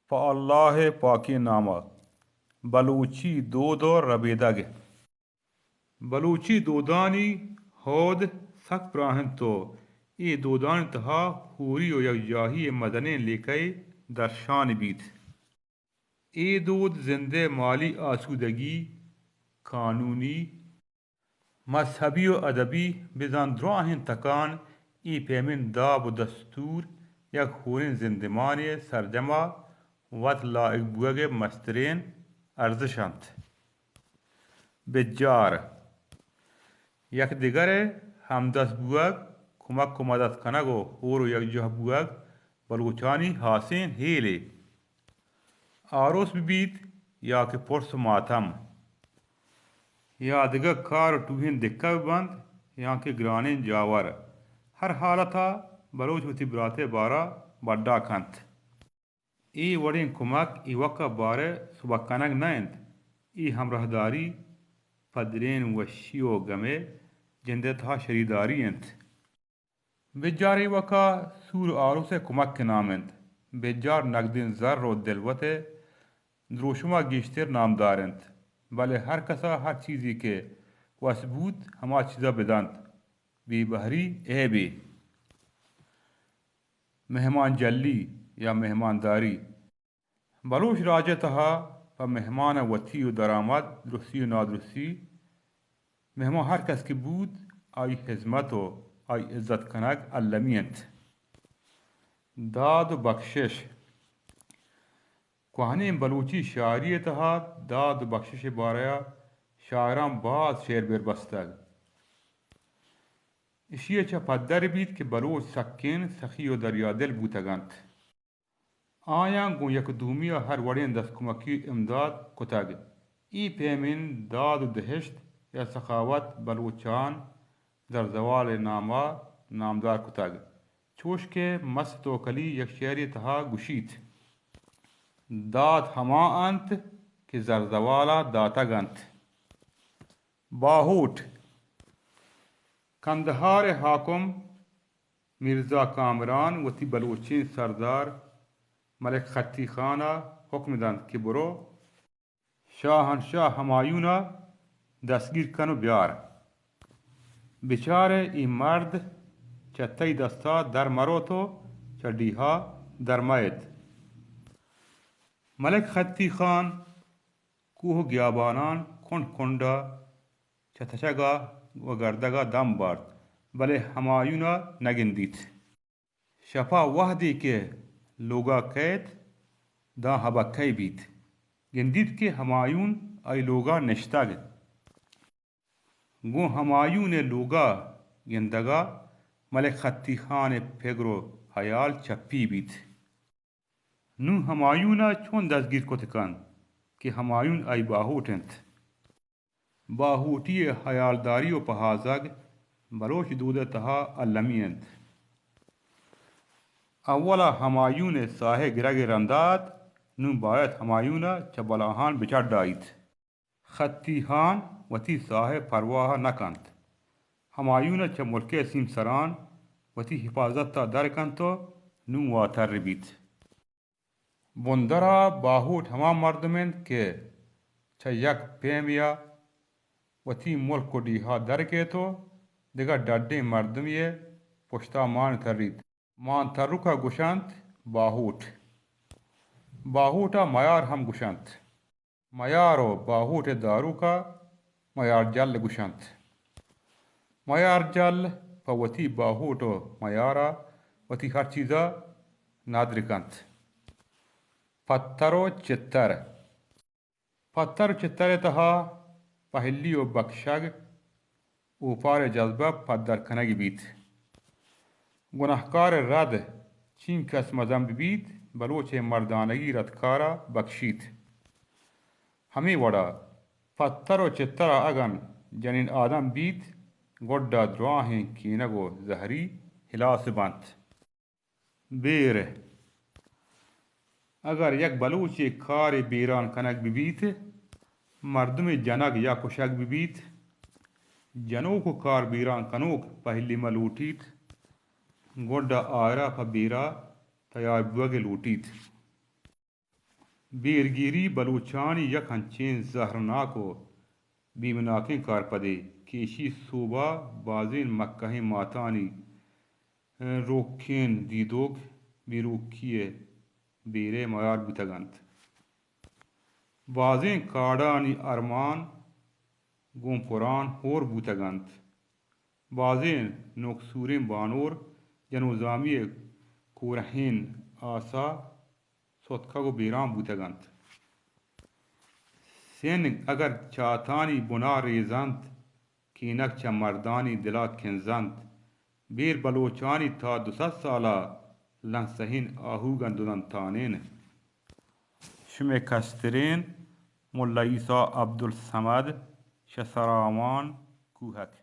پہ اللہ ءِ پاکیں نام ءَ۔ بلوچی دود ءُ ربیدگ۔ بلوچی دودانی ھود سک پراہ اِنت ءُ اے دودانی تہا ھوری ءُ یکجاھی ءِ مزنیں لیکہ یے درشان بیت۔ اے دود زند ءِ مالی آسودگی، قانونی، مذھبی ءُ ادبی بزاں دراھیں تکان اے پیمیں داب ءُ دستور یک ھوریں زندمانے ءِ سرجم ءَ وت لائق بوگ ءِ مستریں ارزش اَنت۔ بجار، یک دگر ءِ ھمدست بوگ، کمک ءُ مدد کنگ ءُ ھور ءُ یکجاہ بوگ بلوچانی ھاسیں ھیلے۔ آروس بہ بیت یا کہ پرس ءُ ماتم، یا دگہ کار ءُ ٹوھیں دکہ بہ بنت، یا کہ گرانیں جاور، ھر ھالت ءَ بلوچ وتی برات ءِ بار ءَ بڈا کنت۔ اے وڑیں کمک ایوک ءَ بار ءِ سبک کنگ نہ اِنت، اے ھمراھداری پہ دلیں وشی ءُ گم ءِ جند ءِ تہا شریداری اِنت۔ بجار ایوک ءَ سور ءُ آروس ءِ کمک ءِ نام اِنت۔ بجار نگدیں زر ءُ دلوت ءِ دروشم ءَ گیشتر نامدار اِنت، بلے ھر کس ءَ ھر چیزے کہ وس بوت، ھما چیز ءَ بدنت، بے بھری عیبے۔ مھمان جلی یا مھمانداری۔ بلوچ راج ءِ تہا پہ مھمان ءَ وتی ءُ درآمد، درستی ءُ نادرستی، مھمان ھر کس کہ بوت، آئی ھزمت ءُ آئی عزت کنگ المی اِنت۔ داد ءُ بکشش۔ کوھنیں بلوچی شاعری ءِ تہا داد ءُ بکشش ءِ بارہ ءَ شاعراں باز شعر بر بستگ۔ ایشی ءَ چہ پدر بیت کہ بلوچ سکیں سخی ءُ دریادل بوتگ اَنت۔ آیاں گوں یک دومی ءَ ھر وڑیں دست کمکی ءُ امداد کتگ۔ اے پیمیں داد ءُ دھشت یا سخاوت بلوچاں زرزوال ءِ نام ءَ نامدار کتگ۔ چوش کہ مست توکلی یک شعرے ءِ تہا گوشیت، داد ھما اَنت کہ زرزوال ءَ داتگ اَنت۔ باھوٹ۔ کندھار ءِ ھاکم مرزا کامران وتی بلوچیں سردار ملک خطی خان ءَ حکم دنت کہ برو شاھنشاہ ھمایون ءَ دستگیر کن ءُ بیار۔ بچار ئے اے مرد چہ تئی دست ءَ در مروت ءُ چہ ڈیھ ءَ در مئیت۔ ملک خطی خان کوہ ءُ گیاباناں کنڈ کنڈ ءَ چہ تچگ ءَ ءُ گردگ ءَ دم بارت، بلے ھمایون ءَ نہ گندیت۔ شپ ءَ وھدے کہ لوگ ءَ کئیت، داں ھبکہ بیت، گندیت کہ ھمایون آئی لوگ ءَ نشتگ۔ گوں ھمایون ءِ لوگ ءَ گندگ ءَ ملک خطی خان ءِ پگر ءُ ھیال چپی بیت۔ نوں ھمایون ءَ چون دزگیر کت کنت کہ ھمایون آئی باھوٹ اِنت؟ باھوٹی ءِ ھیالداری ءُ پھازگ بلوچ دود ءِ تھا المی اِنت۔ اول ءَ ھمایون ءِ ساہ ءِ گرگ ءِ رند ءَ اَت، نوں باید ھمایون ءَ چہ بلاھان بچڈائیت۔ خطی خان وتی ساہ ءِ پرواہ ءَ نہ کنت۔ ھمایون ءَ چہ ملک ءِ سیمسراں وتی ھپازت ءَ در کنت ءُ نوں واتر بیت۔ بندر ءَ باھوٹ ھما مردم اِنت کہ چہ یک پیمے ءَ وتی ملک ءُ ڈیھ ءَ در کیت ءُ دگہ ڈڈیں مردمے ءِ پشت ءَ مان تریت۔ مان تروک ءَ گوش اَنت باھوٹ۔ باھوٹ ءَ میار ھم گوش اَنت۔ میار ءُ باھوٹ ءِ داروک ءَ میار جل گوش اَنت۔ میار جل پہ وتی باھوٹ ءُ میار ءَ وتی ھر چیز ءَ ندر کنت۔ پتر ءُ چتر۔ پتر ءُ چتر ءِ تھا پھلی ءُ بکشگ، اوپار ءِ جزبہ پدر کنگ بیت۔ گناھکار ءِ رد چینکس مزن بہ بیت، بلوچ ءِ مردانگی ردکار ءَ بکشیت۔ ھمے وڑ ءَ پتر ءُ چتر ءَ اگن جنین آدم بیت، گڈ ءَ دراھیں کینگ ءُ زھری ھلاس بنت۔ بیر۔ اگر یک بلوچے کارے بیران کنگ بہ بیت، مردمے جنگ یا کشگ بہ بیت، جنوک ءُ کار بیران کنوک پھلی مہ لوٹیت، گڈ ءَ آئرا پہ بیر ءَ تیار بوگ ءَ لوٹیت۔ بیرگیری بلوچانی یک انچیں زہرناک و بیمناکیں کارپدے کہ اشی سوبا بازیں مکہیں ماتانی روکیں دیدوک بیروکی ء بیرے میار بوتگ انت۔ بازیں کاڑانی ارمان گوں پران ہور بوتگ انت۔ بازیں نوکسوریں بانور جنوزامی ء کورہیں آسا ستکگ و بیران بوتگ انت۔ سنگ اگر چاتانی بنا ریزنت، کینگ چہ مردانی دلا کنزنت۔ بیر بلوچانی تا دو سد سالا لنسہین آہوگاں دودنتانین۔ شمئے کسترین ملا عیسی عبدالصمد، شہ سراوان کوہک۔